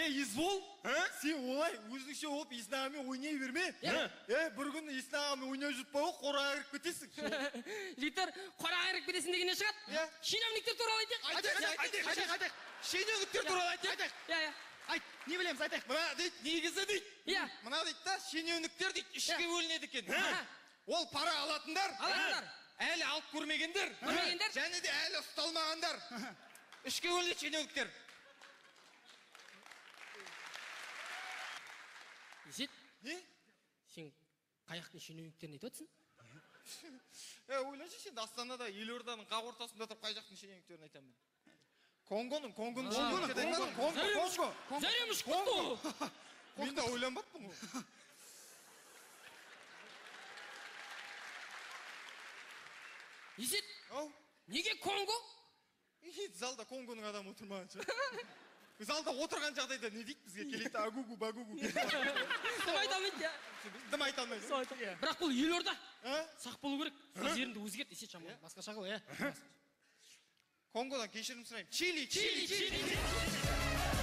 Есбол, сен олай өзіңше болып Есін ағамен ойнай берме. Бір күні Есін ағамен ойнап жүріп па, қораға кіріп кетесің. Жігіттер, қораға кіріп кетесің дегеннен шығады. Шенеуніктер туралы айтайық. Айтайық, айтайық. Шенеуніктер туралы айтайық. Иә, иә. Айт, не білеміз, айтайық. Мына дейді, негізі дейді. Иә. Мына дейді да, шенеуніктер дейді, үшке бөлінеді екен. Ол пара алатындар. Алатындар. Әлі алып көрмегендер. Көрмегендер. Және де әлі ұсталмағандар. Үшке бөлінеді шенеуніктер. Есет? Не? Сен қай жақтың шенеуніктерін айтып отырсың? Ойлашы, сен Астанада, елорданың қақ ортасында тұрып қай жақтың шенеуніктерін айтамын мен? Конгоның, Конгоның шенеуніктерін айтамын. Конго, Конго. Зәрем ұшып кетті ғой. Мен де ойланбаппын ғой. Есет? Ау. Неге Конго? Залда Конгоның адамы отырмағанша. Залда отырған жағдайда не дейді бізге? Келеді агугу багугу. Дым айта алмайды, иә. Дым айта алмайды. Сол айта алмайды. Бірақ бұл елорда. А? Сақ болу керек. Сөздеріңді өзгерт, Есет жаман. Басқаша қыл, иә. Конгодан кешірім сұраймын. Чили, Чили, Чили, Чили.